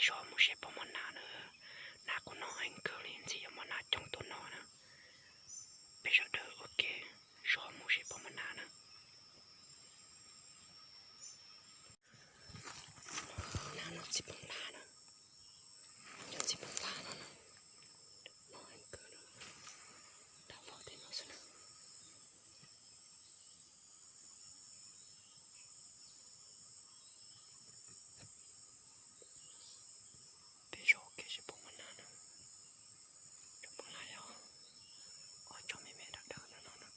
Zov mus seb puas muaj nas na. Nas kuj no heev kawg li, ntxim yuav muaj nas coob tuaj no na. Peb sawv daws ua ke zov mus seb puas muaj nas na. Nas no txiv phooj hlab na, cov txiv phooj hlab no na, no heev kawg na, tau vau tej no xwb na. Peb zov ua ke seb puas muaj nas na. Cov phooj hlab yog ob tsob me me dawb dawb no no na.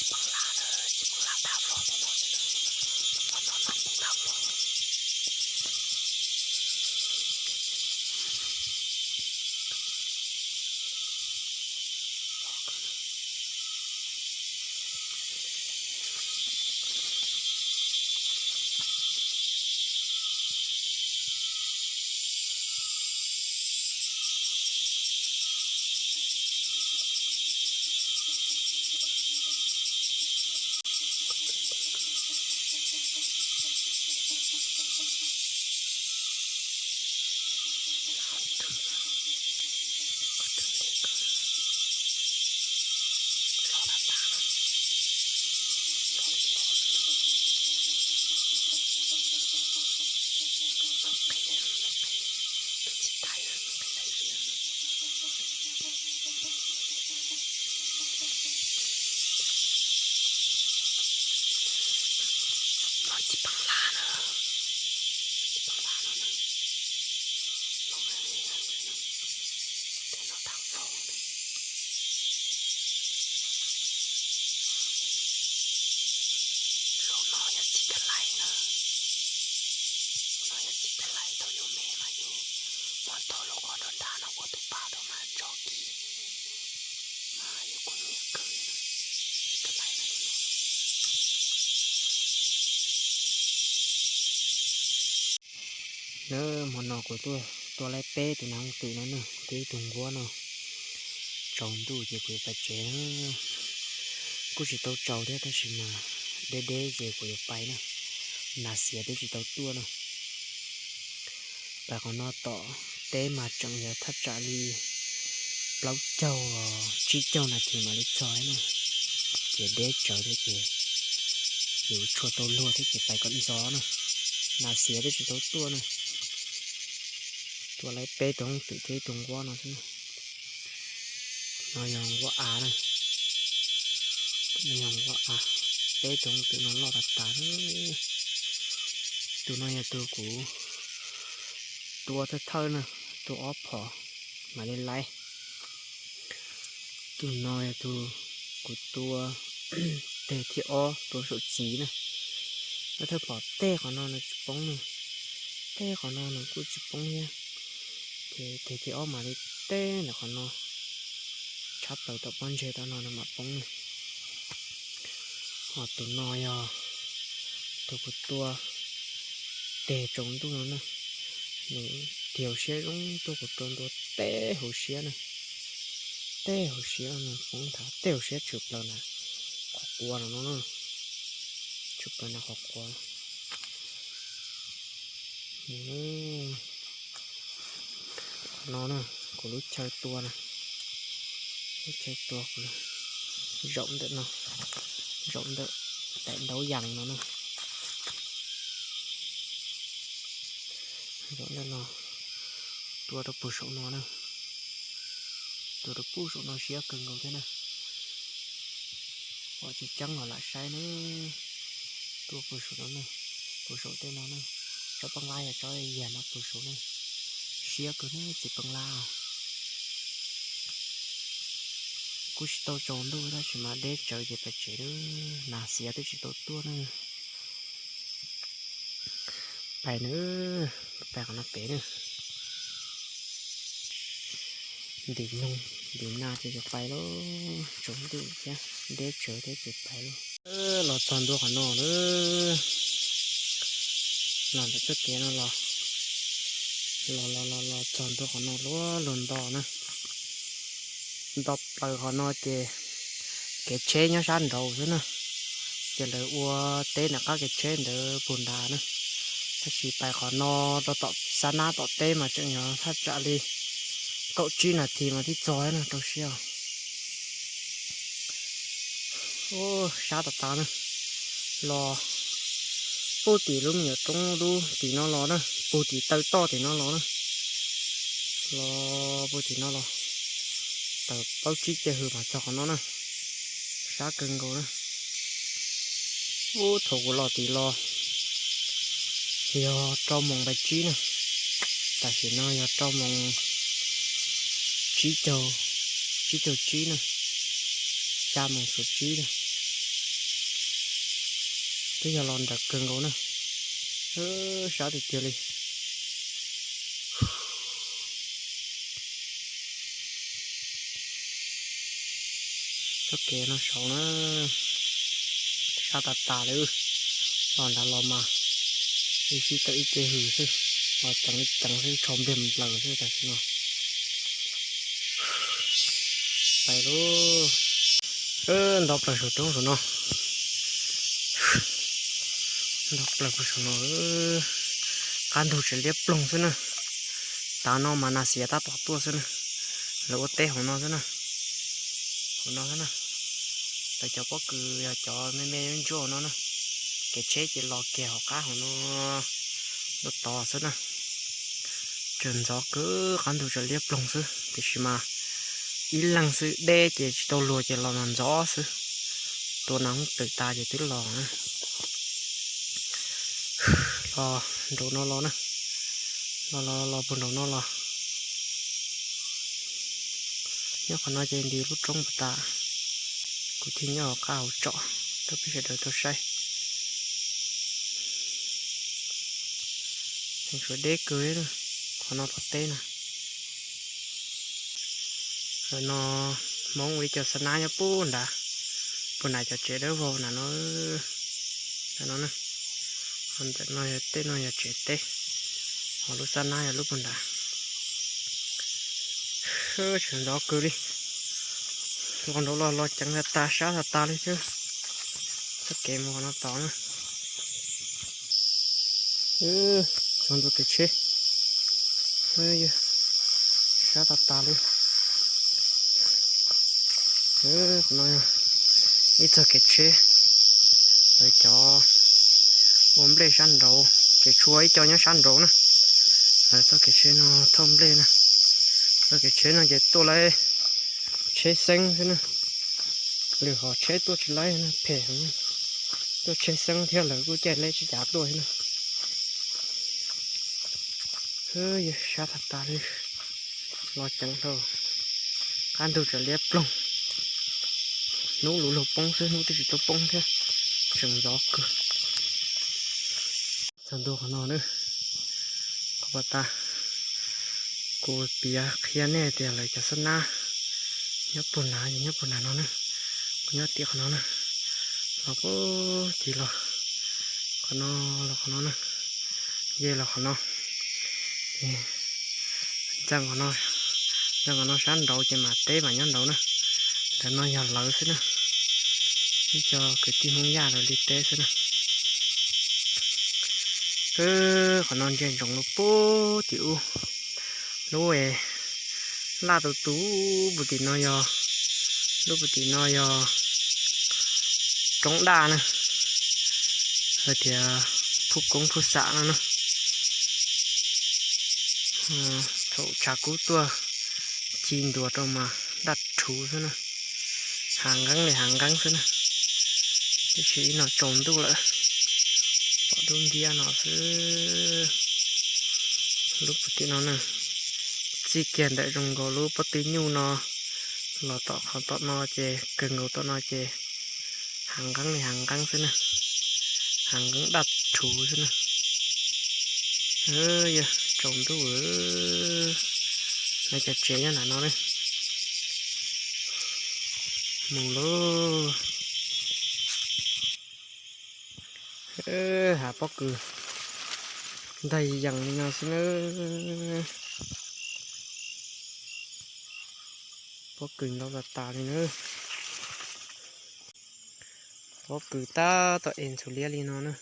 Poob lab na, txiv poob lab dav vog no, no no poob dav vog. No txiv poob lab na, txiv poob lab no na, no, tej no dav vog. Lub no yog txiv ka laim na, lub no yog txiv ka laim, thaum yus me mas yus muab tog lub qhov nrad nrad no ua tus pas rau mas tso kiag, mas yus kuj nyiam kawg li na, txiv ka laim na. Na, hmo no kuv tuaj tua laib peb tus nas hooj twm no na, thiab ib tug nquab no. Tsaus ntuj ces kuv yuav pais tsev na. Kuj tsis tau tsaus thiab tab sis mas deb deb ces kuv yuav pais na. Nas xiav twb tsis tau tuaj na. Pais qhov no tom teb mas tseem yog thaj tsam li plaub caug tsib caug nas this mam li txog na. Ces deb tsawv thiab ces yus tshuaj tau luag thiab ces pais kom ntxov na. Nas xiav twb tsis tau tuaj na. Tua laib peb tus hooj twm thiab ib tug nquab no xwb na. No yog nquab av na. No yog nquab av. Peb tus hooj twm no loj tas tas. Tus no yog tus kuv tua thawj thawj na, tua ob phom mam li laib. Tus no yog tus kuv tua teg thib ob tua saum txiv na. Lawv thawj pom tej qhov no nws tsis poob na, tej qhov no nws kuj tsis poob thiab. Ces teg thib ob mam li teb ntawm qhov no, tshab plaws tom pob ntseg tom no nws mam poob na. Ho tus no yog tus kuv tua teg tsaus ntuj no na, nws tig hauv siab zoo tuaj kuv rau ntua tej hauv siab na, tej hauv siab no poob nthav tej hauv siab tshwm plaws na, qhov quav no na, tshwm plaws na qhov quav. Qhov no na, kuv lub chaw tua na, lub chaw tua kuv zaum ntawm no, zaum ntawm daim ntaub yas no na. Zaum ntawm no, tua rau puag saum no na, tua rau puag saum no siab kawg nkaus thiab na. Pom tsis tseeb los lam saib na. Tua puag saum no na, puag saum tej no na, tsob poob lab yog tsob yag no puag saum na. Siab kawg na txiv poob lab. Kuj tsis tau tsaus ntuj tab sis mas deb tsawv ces pais tsev lawm, nas xiav twb tsis tau tuaj na. Pais na, pais qhov no pem na. Ntim noog ntim nas ces yuav pais lauj, tsaus ntuj thiab deb tsawv thiab ces pais lauj. Los txog ntua qhov no lawm, los ntawm txoj kev no los, los los los los txog ntua qhov no luag luag nto na. Nto plaws qhov no ces kev tsheb nyob sab nraud xwb na, ces lawv ua teb ntawm qab kev tsheb ntawd puag nrad na. Tab sis pais qhov no rau tom xab nab tom teb mas tseem yog thaj tsam li kaum tsib nas this mas twb txog na, rau siab. Sab tas tas na, los puag tim lub me nyuam roob lub tim no los na, puag tim taw toj tim no los na, los puag tim no los, tawm plaub tsib ce hws mas txog qhov no na, sab kawg nkaus na. Ub, thaum kuv los tim los yog rau moos nqe tsib na, tam sim no yog rau moos tsib caug, tsib caug tsib na, xya moos suav tsib na. Twb yog los nrawm kawg nkaus na. Sab tiag tiag li. Txoj kev no saud na, sab tas tas li. Los nrad los mas ib sij tawm ib ce hws xwb, los ceev li ceev xwb, tsho npliag nplaws xwb tam sim no. Pais lauj. Nto plaws saum roob saum no. Nto plaws saum no. Qab ntug tseem liab ploog xwb na. Tav no mas nas xiav tab tom tuaj xwb na. Lawv ua teb hauv no xwb na. Hauv no xwb na. Lawv cov pob kws yog cov me me ntsuab hauv no na. Kev tsheb ces los kiag hauv qab hauv no, no tod xwb na. Tseem ntxov kawg, qab ntug tseem liab ploog xwb tiam sis mas ib leeg xwb, deb ces tsis tau luag ces los mas ntxov xwb. Tua nas hoob plawm tas ces twb los na. Los nraum no los na. Los los los puag nraum no los. Nyob qhov no ces nti lub roob puas tas. Kuv thiaj nyob hauv qab hauv tsom rau peb sawv daws tau saib. Tseem tshuav deb kawg, qhov no tom teb na. Ntawm no Hmoob ua ib co xab nab nyob puag nrad, puag nrad cov tsev dawb vog na no. Ntawm no, ntawm no yog tej no yog tsev teb, ho lub xab nab yog lub puag nrad. Tseem ntxov kawg li. Los nraud los los ceev tas tas sab tas tas li xwb. Txoj kev mus qhov no tod na. Txog ntua kev tsheb. Sab tas tas li. Qhov no ib txog kev tsheb, lawv cov ua nplej sab nraud, ces tshuav ib co nyob sab nraud na. Lawv txoj kev tsheb no thauj nplej na. Txoj kev tsheb no ces tuaj laib tsheb xeeb xwb na. Lwm hom tsheb tuaj tsis laib na, phem heev. Tuaj tsheb xeeb thiab lawv kuj caij laib tsis cav tuaj thiab na. Yog sab tas tas li, los ceev dhau, qab ntug tseem liab ploog. Hnub luv luag poob xwb, hnub twb tsis tau poob thiab, tseem ntxov kawg. Txog ntua qhov no na, qhov pas tas, kuv piav qhia nej tias lawv cov xab nab nyob puag nrad, nyob puag nrad no na, kuv nyob tim qhov no na, los puag tid los qhov no, los qhov no na, ye los qhov no. Ces ntxeev qhov no, ntxeev qhov no sab nraud ces mam teb mam nyob nraud na. Ntawm no yog lawv xwb na, ib co kwv tij Hmoob Yaj lawv li teb xwb na. Qhov no ntsia ntsoov lub puag tim ub, lub laj tus tus puag tim no yog, lub puag tim no yog roob daj na, hais tias Phuj Koob Phuj Xam no na. Thaum tshav kub tuaj ci ntuas rau mas daj rhuv xwb na, hav nqeeb li hav nqeeb xwb na. Tiam sis ib no tsaus ntuj lawm, pom dub nciab no xwb. Lub puag tim no na, txij kiag ntawm zoo nkaus lub pob tw nyuj no los tom qhov tom no ces kawg nkaus tom no ces hav nqeeb li hav nqeeb xwb na, hav nqeeb daj rhuv xwb na. Yog tsaus ntuj, lawv cov tsev nyob nram no na. Mus lauj. Hav pob kws ntag yees li no xwb na. Pob kws ntau tas tas li na. Pob kws tab tom es ntxhuv liab li no na.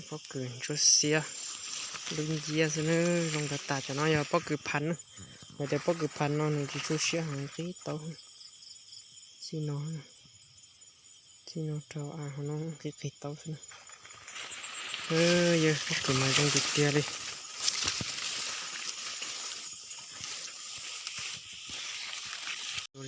Pob kws ntsuab xiab lub nciab xwb na. Zoo tas tas, cov no yog pob kws phav na. Hais tias pob kws phav no nws tsis tshua siab heev, qib tau. Txij no, txij no rau av hauv no qib qig tau xwb na. Yog pob kws mas zoo tiag tiag li.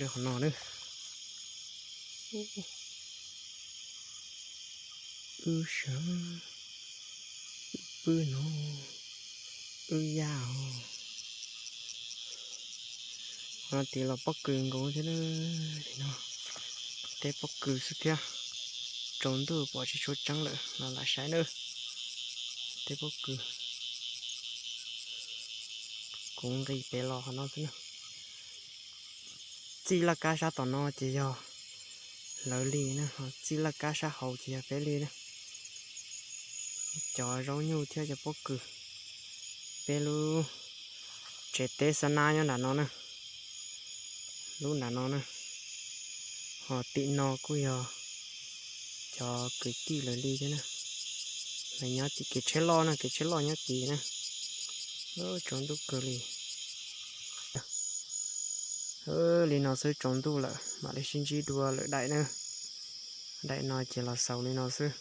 Li qhov no na. Wb sawv, wb pw no, wb yaj os. Qhov no tid los pob kws nkaus thiab na. Teb pob kws xwb thiab. tsaus ntuj pom tsis tshua tseeb lawm los lam saib na. Tej pob kws kuv nqis pem los qhov no xwb na. Txij laj kab sab tom no ces yog lawv li na, ho txij laj kab sab hauv ces yog peb li na. Cov zaub nyuj thiab cov pob kws, peb lub tsev teb xab nab nyob nram no na, lub nram no na. Ho tim no kuj yog cov kwv tij lawv li thiab na. Lawv nyob tim kev tsheb loj na, kev tsheb loj nyob tim na. Tsaus ntuj kawg li. Li no xwb, tsaus ntuj lawm, mam li sib ntsib dua lwm daim na. Daim no ces los xaus li no xwb.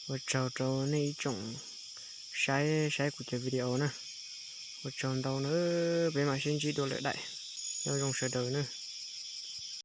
Ua tsaug rau nej ib tsoom saib saib kuv cov video na. Ua tsaug ntau na, peb mam sib ntsib dua lwm daim. Nyob zoo sawv daws na.